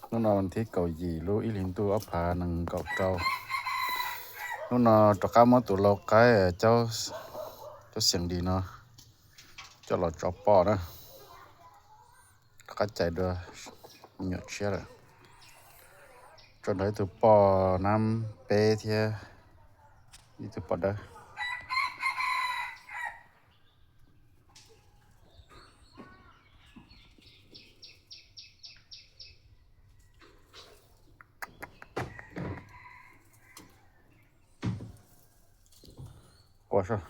Hnub no thib kaum yim lub ib hlis ntuj ob phav nees nkaum rau. Hnub no rov qab muab tus lau qaib caub, caub xeem lis no coj los tso poj na. Rov qab cais dua me nyuam tshiab lawm. Tso nrog ib tug poj nab peb thiab ib tug poj dawb. Qua soj.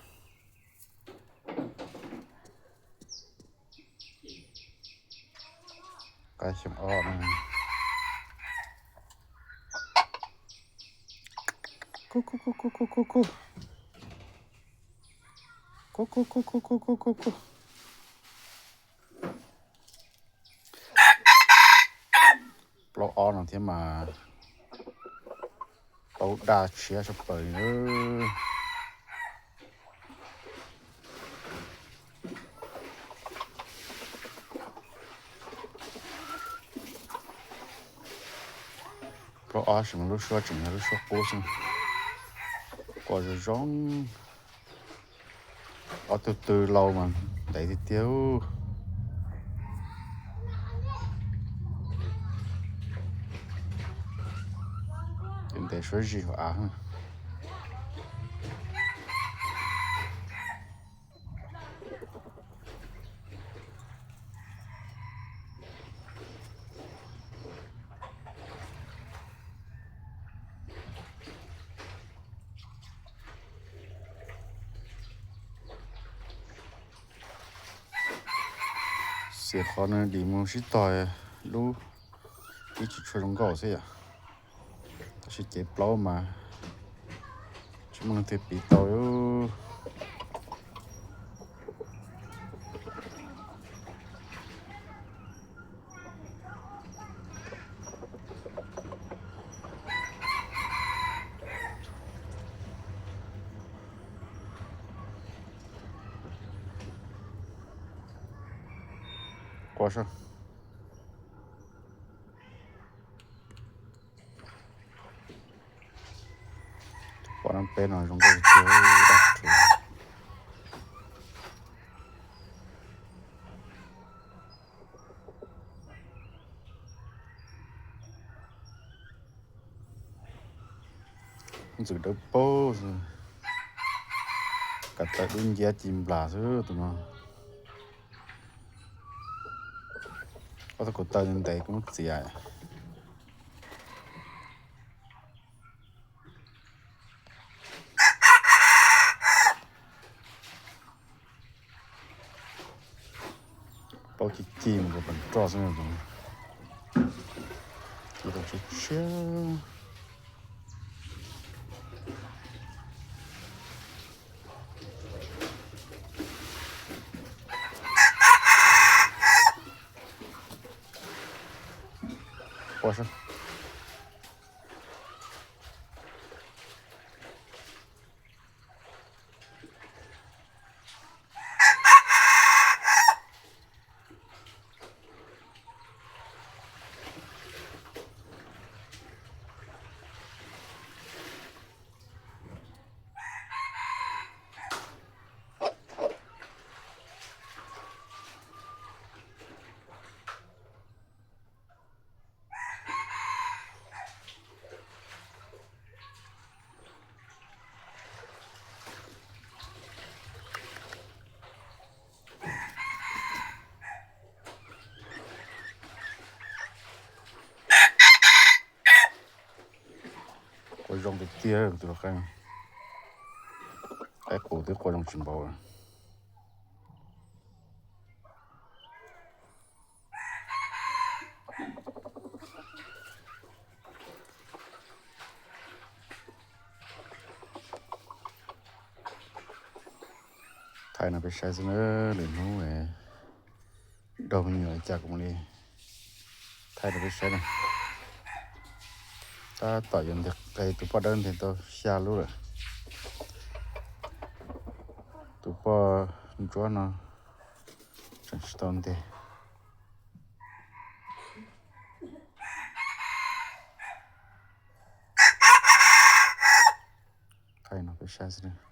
Qaib xyoo ob na. Ku ku ku ku ku ku ku ku. Ku ku ku ku ku ku ku ku. Plaub ob no thiab mas paub daj tshiab sab plaws li. Plaub ob sim mas lub suab tseem yog lub suab qub xwb. Qua zoo zoo. Ob tug tw lau mas ntev tiag tiag. Ntev suab zis hauv av. Xiam qhov no dim mus sib tog lub ib tsis tshua zoo nkauj xwb yom. Tab sis cev plaub mas tsis muaj leej twg piv tau. Qua soj. Poj nab peb no zoo nkauj tiag tiag. Ntxwm dawb paug xwb, kav taw dub nciab ci nplas xwb tus no. Ob tug kav taw ntev kuv muab txiav. Paub ci ci mus rau pem roj xwb. Ci rau tshiab tshiab. Qua soj. Qua zoo tiag tiag tus lau qaib. Qaib qus twb qua zoo tsis npaum. Thaij no peb saib xwb na, lwm hnub daug me nyuam cas kuv mam li thaij rau peb saib na. Tab tom yuav nteg qe tus poj dawb nteg tau xya lub lawm. Tus poj ntsuab no tseem tsis tau nteg. Peb saib xwb.